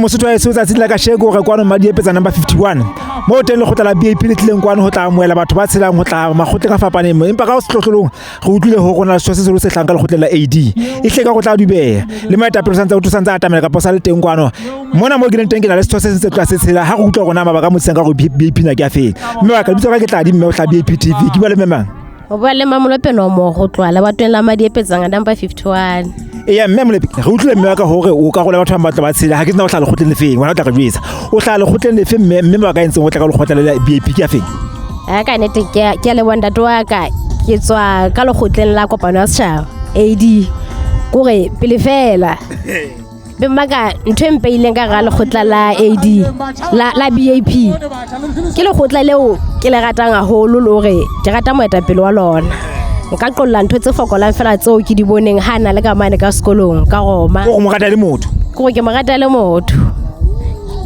Mosotho wa heso, tsatsing la kasheko re kwano Madiepetsa number 51, moo teng lekgotla la BAP le tlileng kwano ho tla amohela batho ba tshelang ho tla makgotleng a fapaneng. Empa ka ho sehlohlolong re utlwile ho rona setho se seholo se hlang ka lekgotleng la AD e hle ka go tla dubeha le moetapele o santse o santse a atamela kapa o sa le teng kwano mona mo ke leng teng. Ke na le setho se seng se tloha se tshela ha re utlwa rona mabaka a mo tsisang ka gore BAP na ke a feng. Mme wa ka lebitso ka ke Tladi, mme o hla BAP TV. Ke bua le mme mang? O bua le Mamolope Nomo go tloha lebatoweng la Madiepetsanga number 51. Eya, mme Molepe, re utlwile mme wa ka hore o ka rola batho ba batla ba tshela. Ha ke tsena o hlaha lekgotleng lefeng, wena o tla re jwetsa o hlaha lekgotleng lefe. Mme mabaka a entseng o tla ka lekgotla le la BAP ke a feng? A ka nnete ke a leboha, ntate wa ka. Ke tswa ka lekgotleng la kopano ya setjhaba, AD, kore pele fela be mmaka ntho e mpeileng ka gara lekgotla la AD la BAP ke lekgotla leo ke le ratang haholo, le hore ke rata moetapele wa lona. Nka qolla ntho tse fokolang fela tseo ke di boneng ha na le ka mane ka sekolong ka Roma. O mo rata le motho? Ke gore ke mo rata le motho.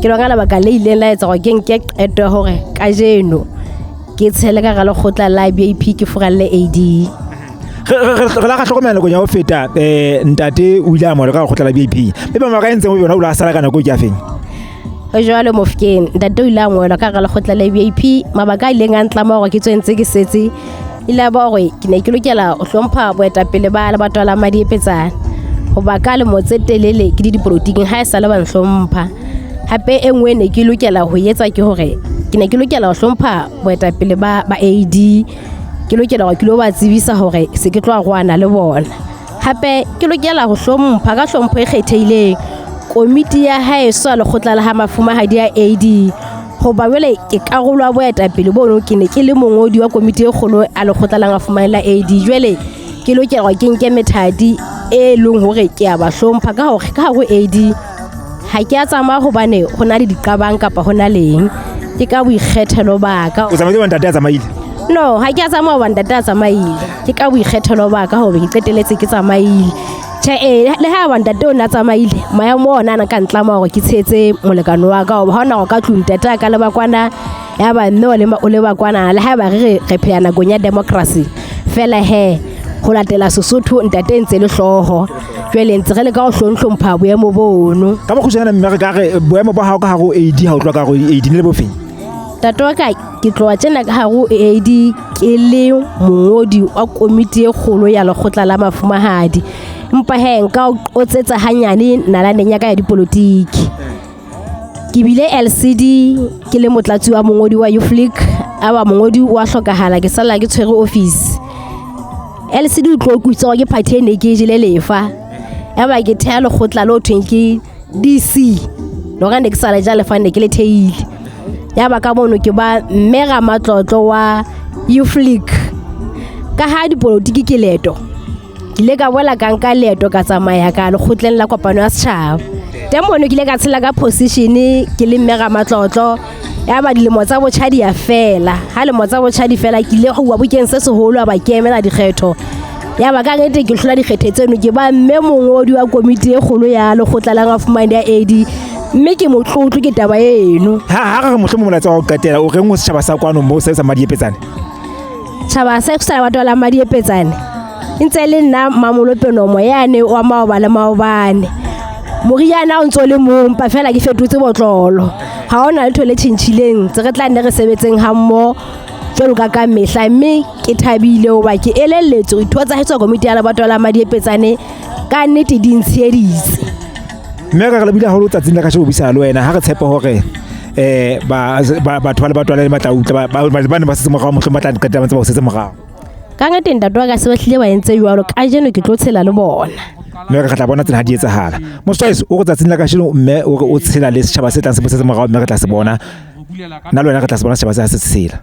Ke lona lebaka le ileng la etsa gore ke nke qeto ya hore kajeno ke tshele ka gara lekgotla la BAP, ke furalle AD. Re la ga hlokomela nakong ya ho feta, ntate o ile a amohelwa ka lekgotla la BAP, mme ba mabaka a entseng o yona o ile a sala ka nako e ke a feng? Ho jwalo, Mofokeng, ntate o ile a ngwelwa ka gara lekgotla la BAP. Mabaka a ileng a ntlama hore ke tswe ntse ke setse ile a ba hore ke ne ke lokela ho hlompha boetapele ba lebatowa la Madiepetsane, hoba ka lemo tse telele ke di dipolotiking ha e sale ba nhlompha. Hape e nngwe ne ke lokela ho etsa ke hore ke ne ke lokela ho hlompha boetapele ba AD. Ke lokela hore ke lo ba tsebisa hore se ke tlo arohana le bona. Hape ke lokela ho hlompha ka hlompho e kgethehileng komiti ya haeso ya lekgotla la ha mafumahadi ya AD, hoba jwale ke karolo ya boetapele bono. Ke ne ke le mongodi wa komiti e kgolo a lekgotla la mafumahadi la AD. Jwale ke lokela hore ke nke methati e leng hore ke a ba hlompha ka hore ka hare ho AD ha ke a tsamaya hobane ho na le diqabang kapa ho na leng, ke ka boikgethelo ba ka. O tsamaile wa ntate a tsamaile? No, ha ke a tsamaya hoba ntate a tsamaile. Ke ka boikgethelo ba ka hore ke qeteletse ke tsamaile. Tjhe, ee, le ha ba ntate o ne a tsamaile, maemo ona a na ka ntlama hore ke tshehetse molekane wa ka, hoba ha ona hore ka tlung ntate a ka leba kwana, ya ba mme o leba kwana. Le haeba re phela nakong ya democracy fela, he ho latela Sesotho ntate ntse le hlooho. Jwale ntse re leka ho hlonhlompha boemo bono. Ka bokgutshwanyane, mme, re ka re boemo ba hao ka hare ho AD ha o tloha ka hare ho AD ne le bofeng? Ntate wa ka, ke tloha tjena ka hare ho AD ke le mongodi wa komiti e kgolo ya lekgotla la mafumahadi, empa he nka o qotsetsa hanyane nalaneng ya ka ya dipolotiki. Ke bile LCD, ke le motlatsi wa mongodi wa Youth League. A ba mongodi wa hlokahala, ke sala ke tshwere office. LCD o tlo kuitsa gore ke party e ne ke e jele lefa. Ya ba ke theha lekgotla le ho thweng ke DC, lona ne ke sa le ja lefa, ne ke le theile. Ya ba ka mono ke ba mme ramatlotlo wa Youth League. Ka ha dipolotiki ke leeto, ke ile ka boela ka nka leeto, ka tsamaya ka lekgotleng la kopano ya setjhaba. Teng mono ke ile ka tshela ka position ke le mme ramatlotlo. Ya ba dilemo tsa botjha di ya fela. Ha lemo tsa botjha di fela, ke ile go bua bukeng se seholo, ya ba ke emela dikgetho. Ya ba ka nnete ke hlola dikgetho tseno, ke ba mme mongodi wa komiti e kgolo ya lekgotla la mafumahadi ya AD, mme ke motlotlo ke taba eno. Ha re re mohlomong molaetsa wa ho qetela o reng ho setjhaba sa kwano moo se sa Madiepetsane? Tjhaba sa sa batho la Madiepetsane, e ntse le nna Mamolope Nomo yane wa maoba le maobane. Moriana o ntso le mong, mpa fela ke fetotse botlolo. Ha hona letho le tjhentjhileng. Tse re tla nne re sebetseng ha mmoho jwalo ka mehla, mme ke thabile hoba ke elelletswe hore ditho tsa heso komiti ya lebatowa la Madiepetsane ka nnete di ntsheheditse. Mme ka re lebile haholo tsatsing la kasheno ho buisana le wena. Ha re tshepe hore batho ba lebatowa le ba tla utlwa ba ne ba setse morao, mohlomong ba tla qetella ba ntse ba o setse morao. Ka nnete, ntate wa ka, se ba hlile ba entse jwalo. Kajeno ke tlo tshela le bona. Mme re tla bona tsena ha di etsahala. Mosotho o re tsatsing la kasheno, mme o re o tshela le setjhaba se tlang se mo setse morao, mme re tla se bona, nna le wena re tla se bona setjhaba se ha se tshela.